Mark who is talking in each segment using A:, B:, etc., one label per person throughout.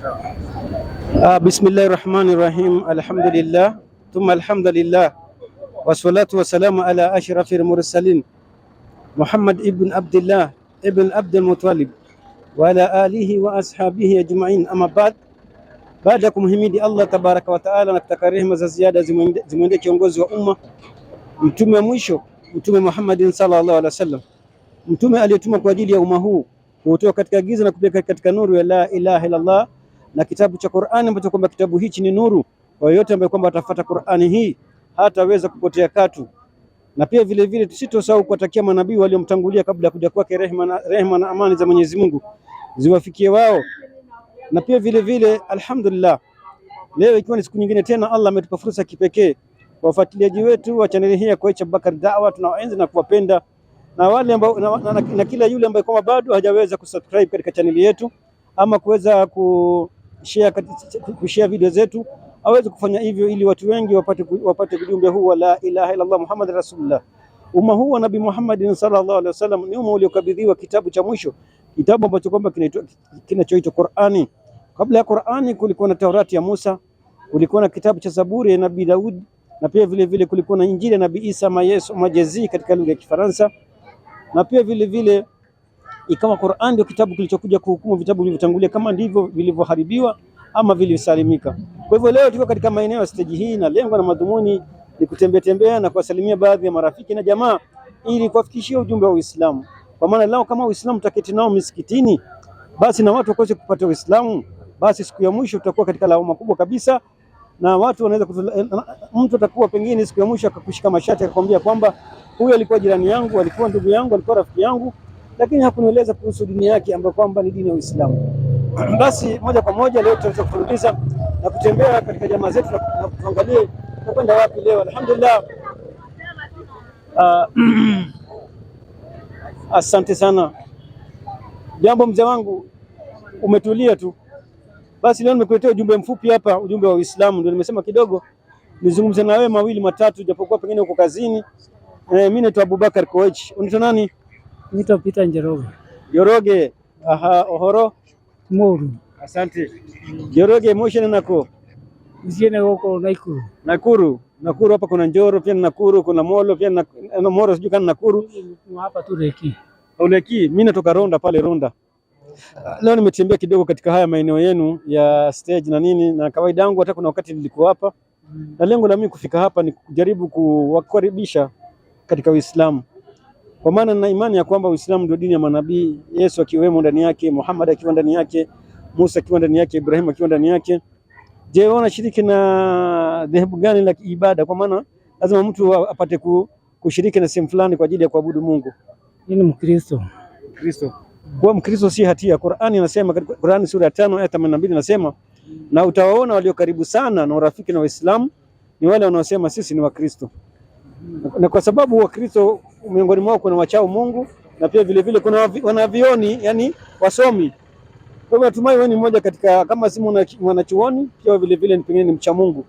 A: Bismillahi rahmani rahim, alhamdulillah thumma alhamdulillah wassalatu wassalamu ala ashrafil mursalin Muhammad ibn Abdillah ibn Abdul Muttalib wa ala alihi wa ashabihi ajma'in, amma ba'd. Baada ya kumhimidi Allah tabaraka wa taala na kutaka rehema za ziada zimwendee kiongozi wa umma, mtume wa mwisho, Mtume Muhammadin sallallahu alaihi wasallam, mtume aliyetumwa kwa ajili ya umma huu kuutoa katika giza na kupeleka katika nuru ya la ilaha illallah na kitabu cha Qur'ani ambacho kwamba kitabu hichi ni nuru kwa yoyote ambaye kwamba atafuata Qur'ani hii hataweza kupotea katu. Na pia vile vile tusitosahau kuwatakia manabii waliomtangulia kabla ya kuja kwake rehema na amani za Mwenyezi Mungu ziwafikie wao. Na pia vile vile alhamdulillah, leo ikiwa ni siku nyingine tena, Allah ametupa fursa ya kipekee. Wafuatiliaji wetu wa chaneli hii ya Koech Abubakar Dawa tunawaenzi na kuwapenda, na wale ambao na kila yule ambaye kwamba bado hajaweza kusubscribe katika chaneli yetu ama kuweza kushare video zetu aweze kufanya hivyo ili watu wengi wapate ujumbe huu wa la ilaha illallah Muhammad rasulullah. Umma huu wa Nabii Muhammad sallallahu alaihi wasallam ni umma uliokabidhiwa kitabu cha mwisho, kitabu ambacho kwamba kinachoitwa Qur'ani. Kabla ya Qur'ani kulikuwa na Taurati ya Musa, kulikuwa na kitabu cha Zaburi ya Nabii Daud, na pia vile vile kulikuwa na Injili ya Nabii Isa ama Yesu ama Jezi katika lugha ya Kifaransa, na pia vile vile ikawa Qur'an ndio kitabu kilichokuja kuhukumu vitabu vilivyotangulia kama ndivyo vilivyoharibiwa ama vilivyosalimika. Kwa hivyo leo tuko katika maeneo ya stage hii na lengo na madhumuni ni kutembea tembea na kuwasalimia baadhi ya marafiki na jamaa ili kuwafikishia ujumbe wa Uislamu. Kwa maana lao kama Uislamu tutaketi nao misikitini, basi na watu wakose kupata Uislamu, basi siku ya mwisho tutakuwa katika lawama kubwa kabisa, na watu wanaweza mtu atakuwa pengine siku ya mwisho akakushika mashati akakwambia kwamba huyu alikuwa jirani yangu, alikuwa ndugu yangu, alikuwa rafiki yangu, lakini hakunieleza kuhusu dini yake ambayo kwamba ni dini ya Uislamu. Basi moja kwa moja leo tutaweza kufululiza na kutembea katika jamaa zetu na tuangalie tutakwenda wapi leo. Alhamdulillah. Asante sana. Jambo mzee wangu, umetulia tu. Basi leo nimekuletea ujumbe mfupi hapa, ujumbe wa Uislamu. Ndio nimesema kidogo nizungumze na wewe mawili matatu, japokuwa pengine uko kazini. Mimi naitwa Abubakar Koech. Unaitwa nani?
B: Naitwa Peter Njoroge.
A: Njoroge. Aha, ohoro.
B: Moru.
A: Asante. Njoroge, motion nako.
B: Usiene huko Nakuru.
A: Nakuru. Nakuru hapa kuna Njoro pia Nakuru, kuna Molo pia na Moro sijui kana Nakuru.
B: Hapa tu Leki.
A: Oleki, mimi natoka Ronda pale Ronda. Leo nimetembea kidogo katika haya maeneo yenu ya stage na nini, na kawaida yangu hata kuna wakati nilikuwa hapa na lengo la mimi kufika hapa ni kujaribu kuwakaribisha katika Uislamu, kwa maana nina imani ya kwamba Uislamu ndio dini ya manabii, Yesu akiwemo ndani yake, Muhammad akiwa ndani yake, Musa akiwa ndani yake, Ibrahim akiwa ndani yake. Je, wewe unashiriki na dhehebu gani la ibada? Kwa maana lazima mtu apate kushiriki na sehemu fulani kwa ajili ya kuabudu Mungu.
B: Mimi ni Mkristo.
A: Kristo. Kuwa Mkristo si hatia. Qur'ani inasema katika Qur'ani sura ya 5 aya 82 inasema, na utawaona walio karibu sana na urafiki na Waislamu ni wale wanaosema sisi ni Wakristo. Na kwa sababu Wakristo miongoni mwao kuna wachao Mungu na pia vile vile kuna wanavyuoni, yani wasomi. Kwa hivyo natumai wewe ni mmoja katika, kama si mwanachuoni, pia vile vile ni pengine ni mcha Mungu.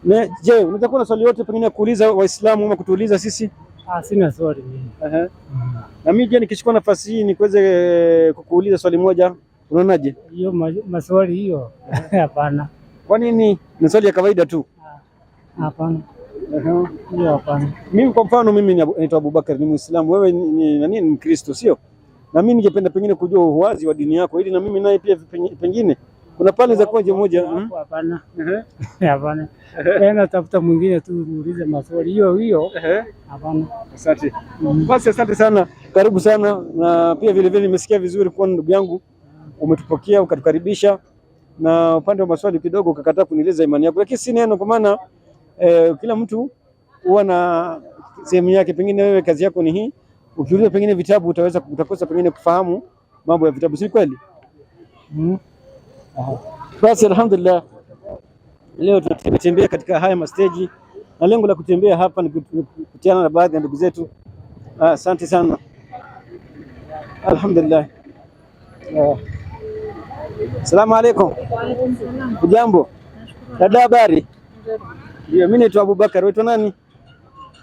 A: Ne, je, unaweza kuwa na swali yote pengine ya kuuliza Waislamu ama kutuuliza sisi?
B: Ah, sina swali mimi.
A: Aha. Na mimi je, nikichukua nafasi hii nikuweze kukuuliza swali moja, unaonaje?
B: Hiyo maswali hiyo. Hapana.
A: Kwa nini? Ni swali ya kawaida tu.
B: Hapana. Hiyo hapana.
A: Mimi kwa mfano, mimi naitwa Abubakar, ni Muislamu, wewe ni nani? Ni Mkristo, sio? Na mimi ningependa pengine kujua uwazi wa dini yako ili na mimi naye pia pengine kuna pale za kuwa moja.
B: Hapo hapana. Hapana. Tena tafuta mwingine tu muulize maswali hiyo hiyo. Hapana.
A: Asante. Basi asante sana, karibu sana, na pia vile vile nimesikia vizuri kuwa ndugu yangu umetupokea ukatukaribisha, na upande wa maswali kidogo ukakataa kunieleza imani yako, lakini si neno, kwa maana kila mtu huwa na sehemu yake. Pengine wewe kazi yako ni hii, ukiuliza pengine vitabu utaweza utakosa pengine kufahamu mambo ya vitabu, si kweli? Basi alhamdulillah, leo tunatembea katika haya masteji na lengo la kutembea hapa ni kukutana na baadhi ya ndugu zetu. Asante sana, alhamdulillah. Salamu alaikum. Hujambo dada, habari? Ndio, mimi naitwa Abubakar. Wewe nani?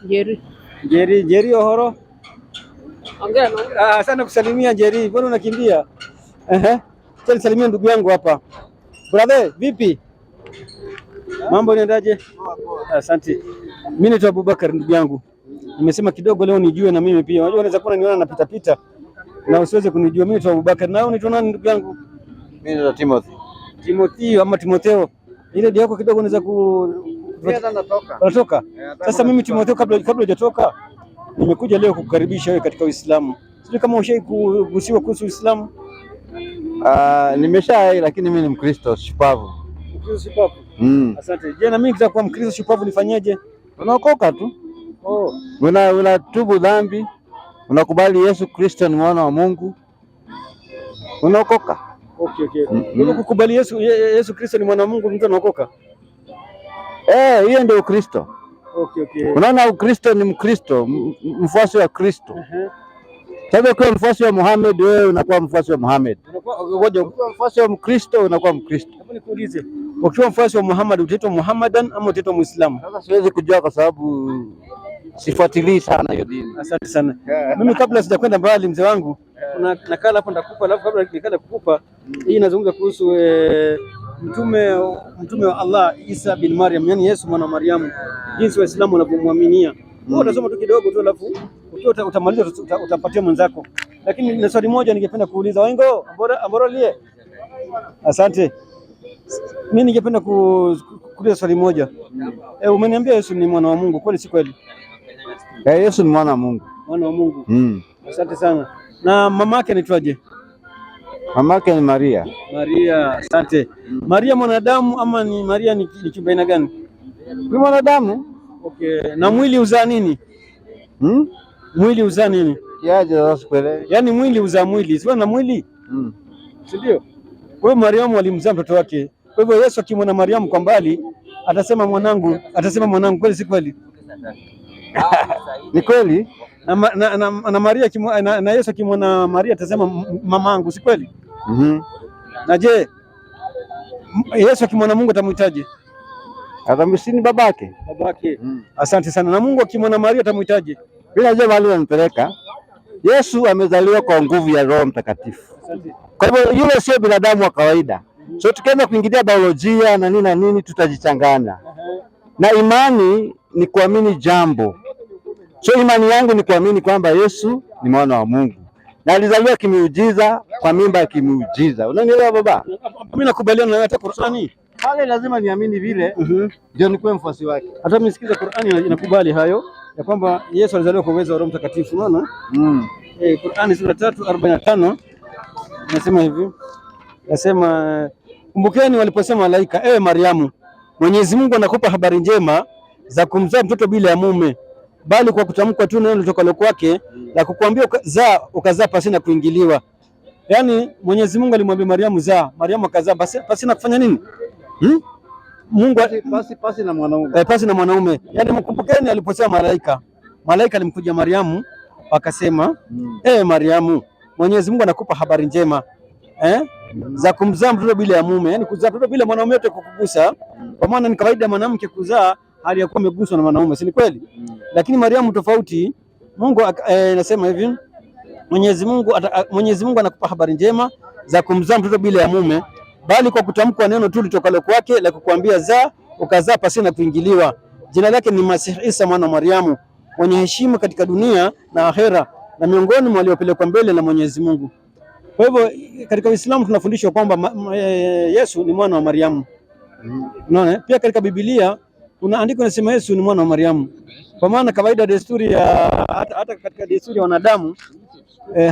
C: Njeri.
A: Njeri. Njeri ohoro.
C: Ongea na
A: Asante kusalimia Njeri. Mbona unakimbia? Ehe. Acha nisalimie ndugu yangu hapa. Brother, vipi? Mambo inaendaje? Asante. Mimi naitwa Abubakar ndugu yangu. Nimesema kidogo leo nijue na mimi pia. Unajua unaweza kuwa unaniona napita pita na usiweze kunijua. Mimi naitwa Abubakar. Na wewe unaitwa nani ndugu yangu?
D: Mimi naitwa Timothy.
A: Timothy ama Timotheo. Ile ndio yako kidogo unaweza ku
D: Natoka.
A: Unatoka? Sasa mimi Timotheo, kabla hujatoka, nimekuja leo kukukaribisha wewe katika Uislamu. Sijui kama ushai kugusiwa kuhusu Uislamu.
D: Nimesha, lakini mimi ni Mkristo shupavu.
A: Mkristo shupavu.
D: Mm.
A: Asante. Je, na mimi nikitaka kuwa Mkristo shupavu nifanyeje?
D: Unaokoka tu.
A: Oh.
D: Unatubu dhambi, unakubali Yesu Kristo ni mwana wa Mungu, unaokoka.
A: Okay.
D: Mm.
A: Wewe kukubali Yesu Kristo ni mwana wa Mungu, mtu anaokoka.
D: Eh, hiyo ndio Ukristo.
A: Okay.
D: Unaona, Ukristo ni Mkristo, mfuasi wa Kristo. Sasa ukiwa mfuasi wa Muhammad, wewe unakuwa mfuasi wa Muhammad.
A: Unakuwa ngoja,
D: Ukiwa mfuasi wa Mkristo unakuwa Mkristo.
A: hebu nikuulize. Ukiwa mfuasi wa Muhammad utaitwa Muhammadan ama utaitwa Muislamu?
D: Sasa siwezi kujua kwa sababu sifuatilii sana hiyo dini.
A: Asante sana. Mimi kabla sijakwenda mbali, mzee wangu, kuna nakala hapo ndakupa, alafu kabla nikala kukupa hii inazungumza kuhusu mtume wa Allah Isa bin Maryam, yani Yesu mwana wa Mariamu, jinsi Waislamu wanavyomwaminia. Wewe utasoma tu kidogo tu, alafu ukiwa utamaliza utapatia mwenzako. Lakini na swali moja ningependa kuuliza Waingo ambora ambora lie. Asante. Mimi ningependa kuuliza swali moja. Umeniambia Yesu ni mwana wa Mungu, kweli si kweli?
D: Eh, Yesu ni mwana wa Mungu.
A: Mwana wa Mungu.
D: Mm.
A: Asante sana. Na mama yake anaitwaje?
D: Mamake ni Maria.
A: Maria. Asante. Maria mwanadamu ama ni Maria ni kiumbe aina gani?
D: Ni mwanadamu.
A: Okay. Na mwili uzaa nini?
D: Hmm?
A: Mwili uzaa nini?
D: Kiaje sasa sikuelewi.
A: Yaani mwili uzaa mwili, sio na mwili, si ndio? Kwa hiyo Mariamu alimzaa mtoto wake. Kwa hivyo Yesu akimwona Mariamu kwa mbali atasema mwanangu, atasema mwanangu, kweli si kweli?
D: Ni kweli?
A: Na Maria na Yesu akimwona Maria atasema mamangu, si kweli?
D: Mhm.
A: Na je, Yesu akimwona Mungu atamuitaje?
D: Atamsini babake.
A: Babake. Asante sana. Na Mungu akimwona Maria atamuitaje?
D: Bila najua mahali wanipeleka. Yesu amezaliwa kwa nguvu ya Roho Mtakatifu.
A: Asante.
D: Kwa hivyo yule sio binadamu wa kawaida. So tukianza kuingilia biolojia na nini na nini tutajichanganya. Na imani ni kuamini jambo. So imani yangu ni kuamini kwamba Yesu ni mwana wa Mungu na alizaliwa kimiujiza kwa mimba ya kimiujiza. Unanielewa baba?
A: Mimi nakubaliana na wewe, hata Qur'ani.
D: Pale lazima niamini vile ndio nikuwe mfuasi wake.
A: Hata mimi sikiza Qur'ani inakubali hayo ya kwamba Yesu alizaliwa kwa uwezo wa Roho Mtakatifu. Unaona? Qur'ani sura 3:45 inasema hivi. Nasema kumbukeni waliposema malaika, ewe Mariamu, Mwenyezi Mungu anakupa habari njema za kumzaa mtoto bila ya mume, bali kwa kutamka tu neno litokalo kwake la kukuambia zaa, ukazaa pasina kuingiliwa. Yaani Mwenyezi Mungu alimwambia Mariamu zaa, Mariamu akazaa pasina kufanya nini?
D: Hmm?
A: Mungu
D: Pasi na mwanaume.
A: Pasi na mwanaume. Yaani mkumbukeni aliposema malaika. Malaika alimkuja Mariamu akasema, Mariamu, Mwenyezi Mungu anakupa habari njema za kumzaa mtoto bila ya mume, yaani kuzaa mtoto bila mwanaume yote kukugusa, kwa maana ni kawaida mwanamke kuzaa hali ya kuwa ameguswa na mwanaume, si ni kweli? Lakini Mariamu tofauti. Mungu nasema hivi, Mwenyezi Mungu anakupa habari njema za kumzaa mtoto bila ya mume, bali kwa kutamkwa neno tu litokalo kwake la kukuambia zaa, ukazaa pasina kuingiliwa. Jina lake ni Masihi Isa mwana wa Mariamu, mwenye heshima katika dunia na akhera, na miongoni mwa waliopelekwa mbele na Mwenyezi Mungu. Kwa hivyo katika Uislamu tunafundishwa kwamba Yesu ni mwana wa Mariamu. Unaona? Pia katika Biblia kuna andiko linasema Yesu ni mwana wa Mariamu. Kwa maana kawaida desturi ya hata katika desturi ya wanadamu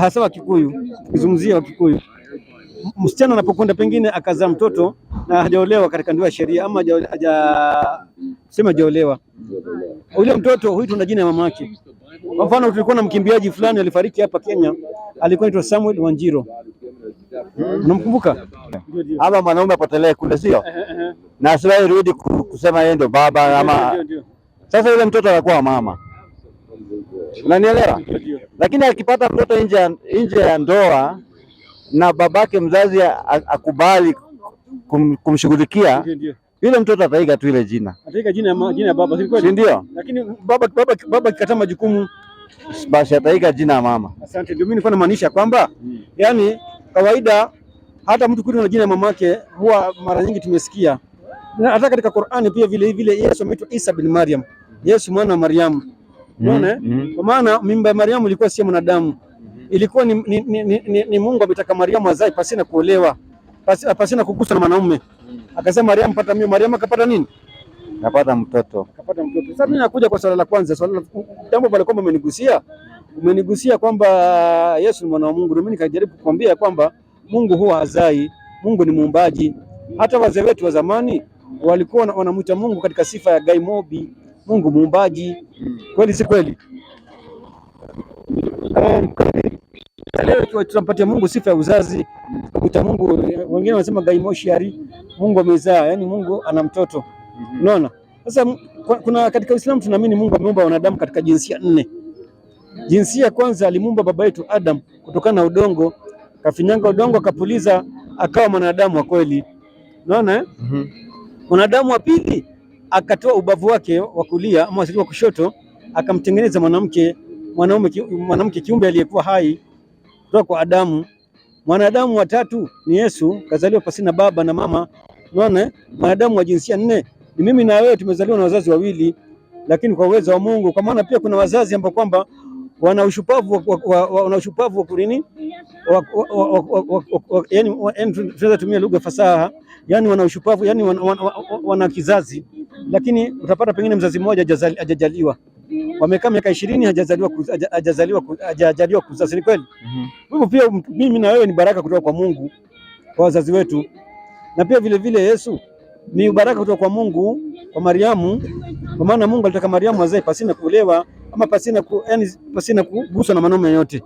A: hasa wa Kikuyu, kizungumzia wa Kikuyu, msichana anapokwenda pengine akazaa mtoto na hajaolewa katika ndoa ya sheria ama sema hajaolewa, ule mtoto huitwa na jina ya mama yake. Kwa mfano tulikuwa na mkimbiaji fulani alifariki hapa Kenya, alikuwa anaitwa Samuel Wanjiro. Unamkumbuka?
D: Ama mwanaume apotelee kule, sio? Na asiwahi rudi kusema yeye ndio baba ama. Sasa yule mtoto anakuwa mama. Unanielewa? Lakini akipata mtoto nje ya ndoa na babake mzazi akubali kumshughulikia, yule mtoto ataiga tu ile jina.
A: Ataiga jina ya baba, si kweli?
D: Si ndio?
A: Lakini baba akikataa majukumu,
D: basi ataiga jina ya mama.
A: Asante, ndio mimi nilikuwa namaanisha kwamba yani kawaida Hata mtu kuitwa na jina ya mamake huwa mara nyingi tumesikia, na hata katika Qur'ani pia vile vile Yesu ameitwa Isa bin Maryam, Yesu mwana wa Mariamu. Unaona, eh? Kwa maana mimba ya Mariamu ilikuwa si ya mwanadamu, ilikuwa ni Mungu ametaka Mariamu azae pasina kuolewa, pasina kuguswa na mwanaume. Akasema Mariamu, pata mimba. Mariamu akapata nini?
D: Napata mtoto.
A: Akapata mtoto. Sasa mimi nakuja kwa swala la kwanza, swala la jambo pale kwamba umenigusia kwamba Yesu ni mwana wa Mungu. Ndio mimi nikajaribu kukwambia kwamba Mungu huwa hazai, Mungu ni muumbaji. Hata wazee wetu wa zamani walikuwa wanamuita Mungu katika sifa ya Gaimobi, Mungu muumbaji. Kweli si kweli? Leo tunampatia Mungu sifa ya uzazi, tunamuita Mungu, wengine wanasema Gaimoshiari, Mungu amezaa, yani Mungu ana mtoto. Unaona? Sasa kuna katika Uislamu tunaamini Mungu ameumba wanadamu katika jinsia nne. Jinsia ya kwanza alimuumba baba yetu Adam kutokana na udongo, kafinyanga udongo akapuliza, akawa mwanadamu wa kweli. Unaona, eh? Mwanadamu wa pili akatoa ubavu wake wa kulia ama wa kushoto, akamtengeneza mwanamke mwanaume mwanamke kiumbe aliyekuwa hai kutoka kwa Adamu. Mwanadamu wa tatu ni Yesu, kazaliwa pasina baba na mama. Unaona, eh? Mwanadamu wa jinsia nne ni mimi na wewe, tumezaliwa na wazazi wawili, lakini kwa uwezo wa Mungu. Kwa maana pia kuna wazazi ambao kwamba wana ushupavu wana ushupavu wa kunini, yani tunaweza tumia lugha fasaha, yani wana ushupavu, yani wana kizazi, lakini utapata pengine mzazi mmoja hajajaliwa, wamekaa miaka 20 hajajaliwa kuzaa, si kweli? Hivyo pia mimi na wewe ni baraka kutoka kwa Mungu kwa wazazi wetu, na pia vile vile Yesu ni baraka kutoka kwa Mungu kwa Mariamu, kwa maana Mungu alitaka Mariamu azae pasina kuolewa ama yani pasina kuguswa na mwanaume yoyote.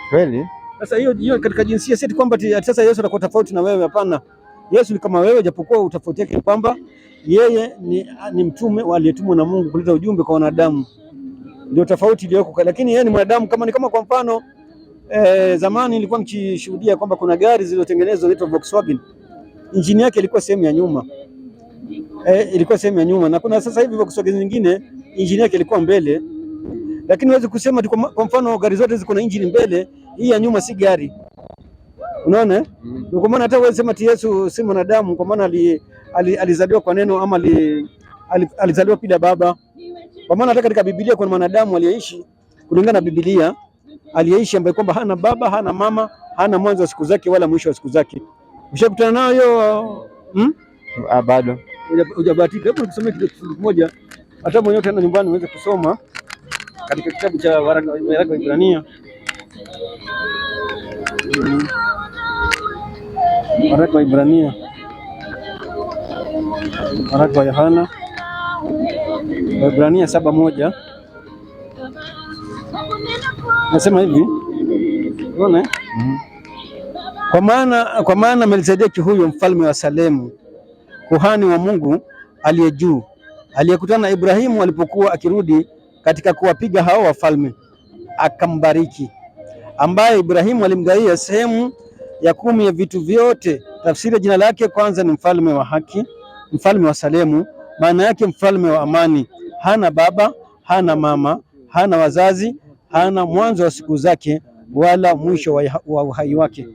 D: Kweli?
A: Sasa hiyo hiyo katika jinsia si kwamba ati sasa Yesu atakuwa tofauti na wewe, hapana. Yesu ni kama wewe, japokuwa utofauti yake ni kwamba yeye ni mtume aliyetumwa na Mungu kuleta ujumbe kwa wanadamu, ndio tofauti iliyoko, lakini yeye ni mwanadamu kama ni kama kwa mfano zamani nilikuwa nikishuhudia kwamba kuna gari zilizotengenezwa zinaitwa Volkswagen, injini yake ilikuwa sehemu ya nyuma, ilikuwa sehemu ya nyuma, na kuna sasa hivi Volkswagen nyingine injini yake ilikuwa mbele, lakini huwezi kusema tu kwa mfano gari zote ziko na injini mbele, hii ya nyuma si gari. Unaona, eh? Ndio kwa maana hata huwezi sema ati Yesu si mwanadamu, kwa maana alizaliwa kwa neno ama alizaliwa bila baba. Kwa maana hata katika Biblia kuna mwanadamu aliyeishi kulingana na Biblia, aliyeishi ambaye kwamba hana baba, hana mama, hana mwanzo wa siku zake wala mwisho wa siku zake. Ushakutana nayo?
D: Ah, bado.
A: Hujabahatika. Hebu nikusomee kitu kimoja, hata mwenyewe tena nyumbani uweze kusoma katika kitabu cha waraka wa Ibrania. Waraka wa Ibrania, waraka wa Yohana, Waebrania 7:1 nasema hivi, unaona, eh? Kwa maana Melkizedeki huyo mfalme wa Salemu, kuhani wa Mungu aliye juu, aliyekutana na Ibrahimu alipokuwa akirudi katika kuwapiga hao wafalme, akambariki, ambaye Ibrahimu alimgawia sehemu ya 10 ya vitu vyote. Tafsiri ya jina lake kwanza ni mfalme wa haki, mfalme wa Salemu, maana yake mfalme wa amani. Hana baba, hana mama, hana wazazi, hana mwanzo wa siku zake wala mwisho wa uhai wake.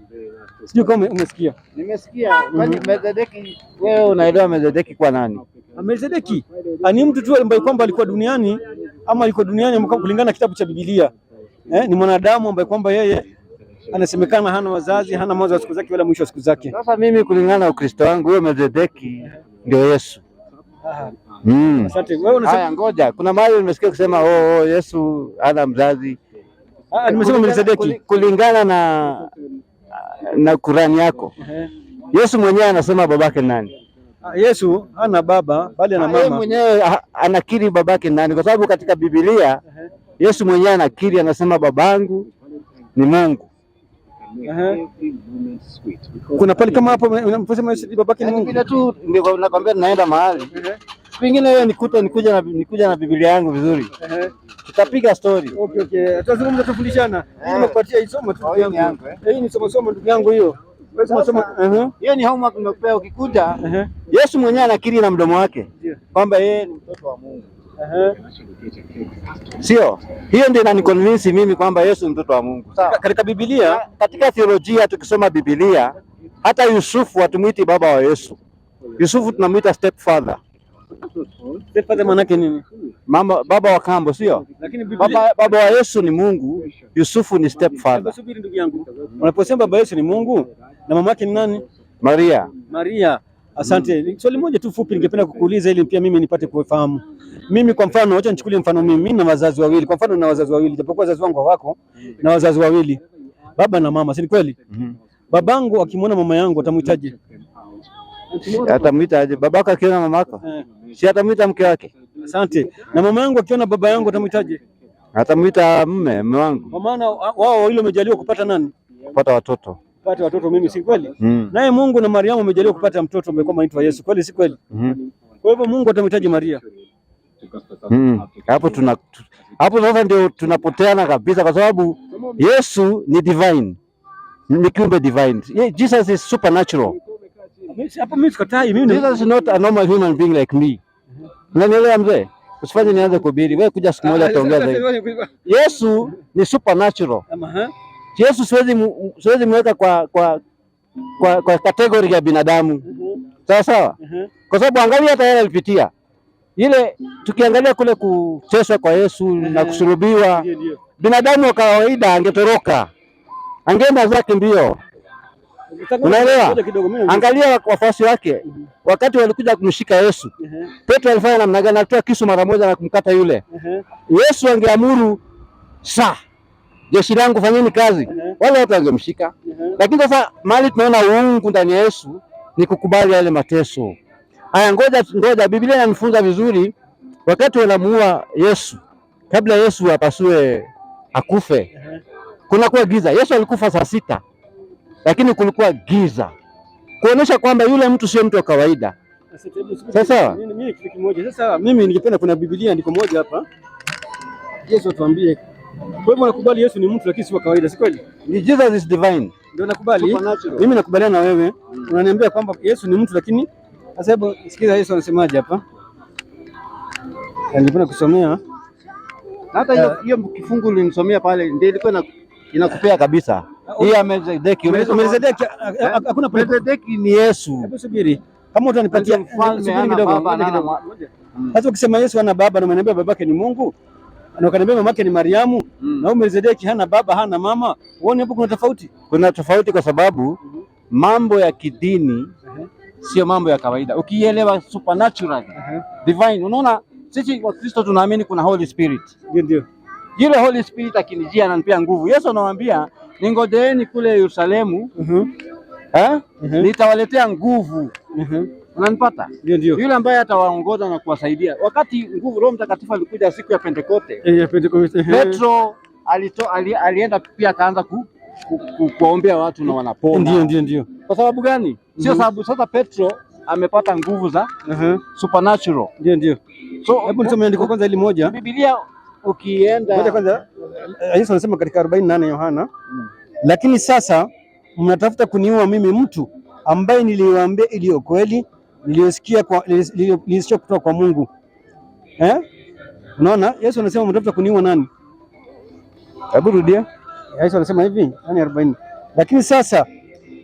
A: Sijui kama umesikia.
D: Nimesikia. Kwani Melkizedeki, wewe unaelewa Melkizedeki kwa nani?
A: Melkizedeki ni mtu tu ambaye kwamba alikuwa duniani ama alikuwa duniani kulingana na kitabu cha Biblia. Ni mwanadamu ambaye kwamba yeye anasemekana hana wazazi, hana mwanzo wa siku zake wala mwisho wa siku zake.
D: Sasa mimi kulingana na Ukristo wangu huyo Melkizedeki ndio Yesu.
A: Asante. Wewe unasema
D: Haya, ngoja. Kuna mahali nimesikia kusema oh, Yesu hana mzazi.
A: Ah, nimesema Melkizedeki.
D: Kulingana na Kurani yako Yesu mwenyewe anasema babake nani?
A: Yesu hana baba bali ana
D: Yeye
A: mama.
D: mwenyewe anakiri babake nani, kwa sababu katika Biblia Yesu mwenyewe anakiri, anasema babangu ni Mungu.
A: Kuna pale kama hapo unaposema Yesu babake ni
D: Yaani
A: Mungu.
D: vile tu ndio nakwambia naenda mahali pengine wewe nikute nikuja na Biblia yangu vizuri, tutapiga story.
A: Okay. Tutazungumza, tufundishana. Mimi nimekupatia hii somo tu
D: Oh,
A: ndugu
D: hiyo ni
A: yangu.
D: yangu, eh?
A: Hii ni somo somo ndugu yangu hiyo. Wewe soma soma.
D: Hiyo ni homework nimekupea. Ukikuja, Yesu mwenyewe anakiri na mdomo wake
A: Ndio.
D: kwamba yeye ni mtoto wa Mungu. Sio hiyo ndio inaniconvince mimi kwamba Yesu ni mtoto wa Mungu. Sawa.
A: Katika Biblia,
D: Katika theolojia tukisoma Biblia, hata Yusufu hatumwiti baba wa Yesu. Yusufu tunamwita stepfather,
A: stepfather maana yake nini?
D: Mama, baba wa kambo, sio?
A: Lakini Biblia
D: Baba wa Yesu ni Mungu, Yusufu ni stepfather.
A: Subiri ndugu yangu. Unaposema baba Yesu ni Mungu na mama yake ni nani?
D: Maria.
A: Maria. Asante. Swali moja tu fupi ningependa kukuuliza ili pia mimi nipate kufahamu. Mimi kwa mfano, acha nichukulie mfano mimi, mimi na wazazi wawili. Kwa mfano na wazazi wawili, japokuwa wazazi wangu hawako, na wazazi wawili, baba na mama, si ni kweli? Babangu akimwona mama yangu atamuitaje?
D: Atamwita aje? Babako akiona mamako? Si atamwita mke wake?
A: Asante. Na mama yangu akiona baba yangu atamuitaje?
D: Atamwita mume wangu.
A: Kwa maana wao wawili wamejaliwa kupata nani?
D: Kupata watoto.
A: Kupata watoto mimi, si kweli? Naye Mungu na Mariamu wamejaliwa kupata mtoto ambaye kwamba anaitwa Yesu, kweli si kweli? Kwa hivyo Mungu atamhitaji Maria.
D: Hapo hapo sasa ndio tunapoteana kabisa, kwa sababu Yesu ni divine, ni kiumbe divine. Jesus is supernatural.
A: Hapo mimi sikatai, mimi
D: Jesus is not a normal human being like me. Unanielewa mzee? Usifanye nianze kuhubiri. Wewe kuja siku moja tuongea zaidi. Yesu ni supernatural. Yesu siwezi mweka kwa category ya binadamu. Sawa sawa? Kwa sababu angalia hata yale alipitia. Ile tukiangalia kule kuteswa kwa Yesu na kusulubiwa, binadamu wa kawaida angetoroka, angeenda zake mbio. Unaelewa? Angalia wafuasi wake wakati walikuja kumshika Yesu, Petro alifanya namna gani? Alitoa kisu mara moja na kumkata yule. Yesu angeamuru saa, jeshi langu fanyeni kazi, wale watu wangemshika. Lakini sasa mahali tunaona uungu ndani ya Yesu ni kukubali yale mateso. Haya, ngoja ngoja, Biblia inanifunza vizuri. Wakati wanamuua Yesu, kabla Yesu apasue akufe, kunakuwa giza. Yesu alikufa saa 6, lakini kulikuwa giza, kuonyesha kwamba yule mtu sio mtu wa kawaida. Sasa
A: mimi kitu kimoja. Sasa mimi ningependa, kuna Biblia andiko moja hapa, Yesu atuambie. Kwa hivyo nakubali Yesu ni mtu lakini si wa kawaida, si kweli?
D: Ni Jesus is divine.
A: Ndio nakubali. Mimi nakubaliana na wewe. Unaniambia kwamba Yesu ni mtu lakini sasa hebu sikiza Yesu anasemaje hapa. Ningependa kusomea
D: hata hiyo kifungu ulinisomea pale, ndio ilikuwa inakupea kabisa. Hii ya Melkizedeki.
A: Melkizedeki hakuna
D: Melkizedeki ni Yesu.
A: Hebu subiri. Kama utanipatia
D: mfalme
A: kidogo. Sasa ukisema Yesu hana baba na umeniambia babake ni Mungu na ukaniambia mamake ni Mariamu na huyu Melkizedeki hana baba hana mama, uone hapo kuna tofauti?
D: Kuna tofauti kwa sababu mambo ya kidini sio mambo ya kawaida. Ukielewa supernatural, divine, unaona sisi Wakristo tunaamini kuna Holy Spirit.
A: Ndio ndio.
D: Yule Holy Spirit akinijia ananipea nguvu. Yesu anawaambia ningojeeni kule Yerusalemu, nitawaletea nguvu. Unanipata?
A: Ndio ndio.
D: Yule ambaye atawaongoza na kuwasaidia. Wakati nguvu Roho Mtakatifu alikuja siku ya Pentekote, Petro alienda pia akaanza kuwaombea watu na wanapona.
A: Ndio ndio ndio.
D: Kwa sababu gani? Sio sababu sasa Petro amepata nguvu za supernatural.
A: Ndio ndio.
D: So
A: hebu nisome andiko kwanza ili moja.
D: Biblia ukienda
A: ngoja kwanza, Yesu anasema katika 48 Yohana, lakini sasa mnatafuta kuniua mimi mtu ambaye niliwaambia iliyo kweli niliyosikia nilisikia kutoka kwa Mungu. Unaona Yesu anasema mnatafuta kuniua nani?
D: Hebu rudia.
A: Yesu anasema hivi, yani 40. Lakini sasa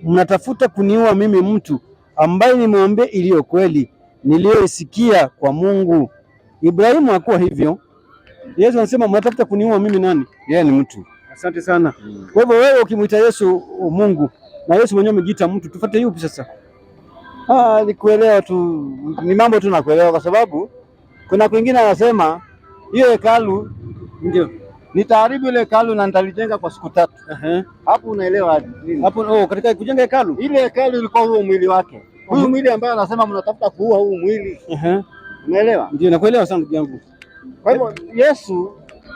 A: mnatafuta kuniua mimi mtu ambaye nimewambia iliyo kweli niliyoisikia kwa Mungu. Ibrahimu hakuwa hivyo. Yesu anasema mnatafuta kuniua mimi nani?
D: Yeye ni mtu.
A: Asante sana. Kwa hivyo wewe ukimuita Yesu Mungu na Yesu mwenyewe amejiita mtu, tufuate yupi sasa?
D: Ni kuelewa tu, ni mambo tu nakuelewa, kwa sababu kuna kwingine anasema hiyo hekalu
A: ndio
D: nitaharibu ile hekalu na nitalijenga kwa siku 3. Hapo unaelewa nini?
A: Hapo katika kujenga hekalu,
D: ile hekalu ilikuwa huo mwili wake. Huyu mwili ambaye anasema mnatafuta kuua huu mwili. Unaelewa?
A: Ndio nakuelewa sana ndugu yangu.
D: Kwa hivyo Yesu,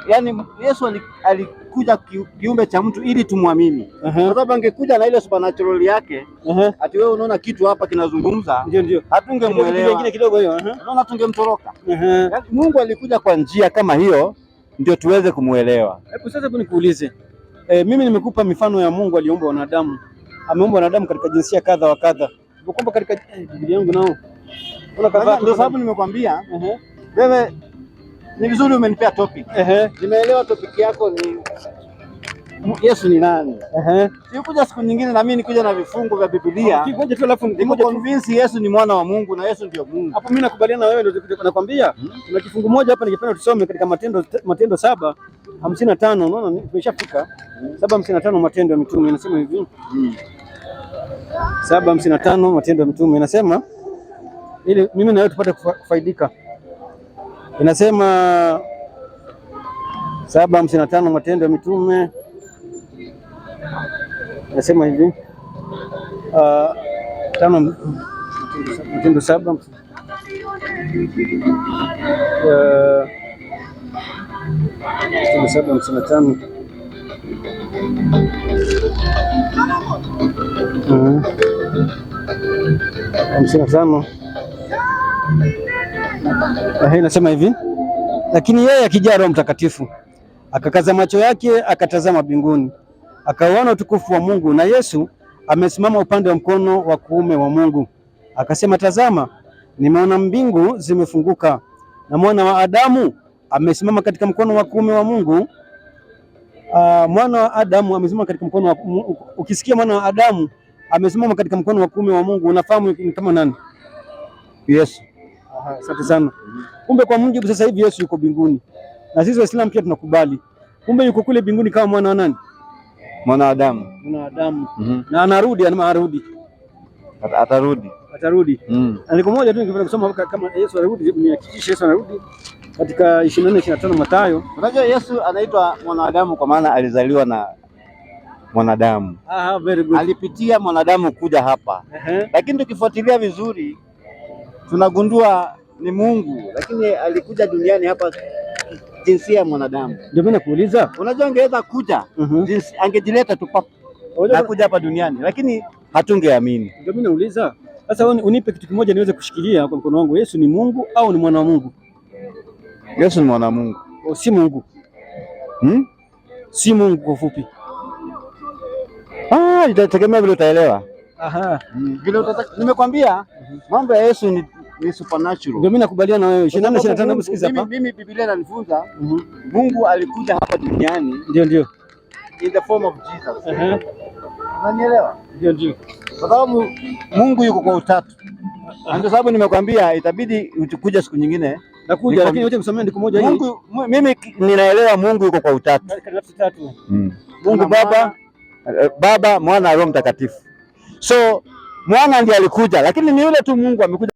D: yani Yesu alikuja kiumbe cha mtu ili tumwamini. Kwa sababu angekuja na ile supernatural yake, ati wewe unaona kitu hapa kinazungumza,
A: ndio ndio,
D: hatungemuelewa.
A: Kingine kidogo hiyo,
D: Unaona tungemtoroka. Yaani Mungu alikuja kwa njia kama hiyo ndio tuweze kumuelewa.
A: Hebu sasa hebu nikuulize. Mimi nimekupa mifano ya Mungu aliumba wanadamu. Ameumba wanadamu katika jinsia kadha wa kadha. Kwamba katika Biblia yangu nao. Kuna kadhaa.
D: Ndio sababu nimekwambia wewe Ni vizuri umenipea topic. Nimeelewa topic yako ni Yesu ni nani. Sikuja siku nyingine na mimi nikuja na vifungu vya Biblia.
A: Ngoja tu alafu ngoja tu.
D: Nikuconvince Yesu ni mwana wa Mungu na Yesu ndio Mungu.
A: Hapo mimi nakubaliana na wewe, ndio nakwambia kuna kifungu moja hapa ningependa tusome katika Matendo 7:55. Unaona tumeshafika 7:55 Matendo ya Mitume inasema hivi. 7:55 Matendo ya Mitume inasema, ili mimi na wewe tupate kufaidika. Inasema 7:55 Matendo ya Mitume inasema hivi, tano Matendo 7, Matendo 7:55. 55. Inasema hivi, lakini yeye akijaa Roho Mtakatifu akakaza macho yake akatazama mbinguni, akauona utukufu wa Mungu na Yesu amesimama upande wa mkono wa kuume wa Mungu. Akasema, tazama, nimeona mbingu zimefunguka na mwana wa Adamu amesimama katika mkono wa kuume wa Mungu. Mwana wa Adamu amesimama katika mkono wa, ukisikia mwana wa Adamu amesimama katika mkono wa kuume wa Mungu unafahamu ni kama nani?
D: Yesu.
A: Aha, asante sana. Kumbe kwa mujibu sasa hivi Yesu yuko mbinguni na sisi Waislamu pia tunakubali. Kumbe yuko kule mbinguni kama mwana wa nani?
D: Mwana wa Adamu.
A: Mwana wa Adamu. Na anarudi, anama arudi.
D: Atarudi.
A: Atarudi. Na niko moja tu ningependa kusoma kama Yesu arudi, nihakikishe Yesu anarudi katika 24 25 Mathayo.
D: Unajua Yesu anaitwa mwanadamu kwa maana alizaliwa na mwanadamu.
A: Aha, very good.
D: Alipitia mwanadamu kuja hapa. Lakini tukifuatilia vizuri tunagundua ni Mungu, lakini alikuja duniani hapa jinsia ya mwanadamu.
A: Ndio mimi nakuuliza.
D: Unajua angeweza kuja jinsi, angejileta tu pap na kuja hapa duniani, lakini hatungeamini.
A: Ndio mimi nauliza. Sasa wewe unipe kitu kimoja niweze kushikilia kwa mkono wangu. Yesu ni Mungu au ni mwana wa Mungu?
D: Yesu ni mwana wa Mungu.
A: O, si Mungu. Si Mungu kwa ufupi.
D: Itategemea vile utaelewa.
A: Aha.
D: Vile utataka. Nimekwambia mambo ya Yesu ni supernatural.
A: Ndio mimi nakubaliana na wewe. 24 25 hebu sikiza hapa.
D: Mimi Biblia inanifunza Mungu alikuja hapa duniani
A: Ndio ndio.
D: in the form of Jesus. Unanielewa?
A: Ndio ndio.
D: Kwa sababu Mungu yuko kwa utatu. Na ndio sababu nimekwambia itabidi ukikuja siku nyingine
A: Nakuja, lakini wote msomee ndiko moja hii.
D: Mungu, mimi ninaelewa Mungu yuko kwa utatu.
A: Katika nafsi tatu.
D: Mungu Baba, Mwana, Roho Mtakatifu. So Mwana ndiye alikuja, lakini ni yule tu Mungu amekuja.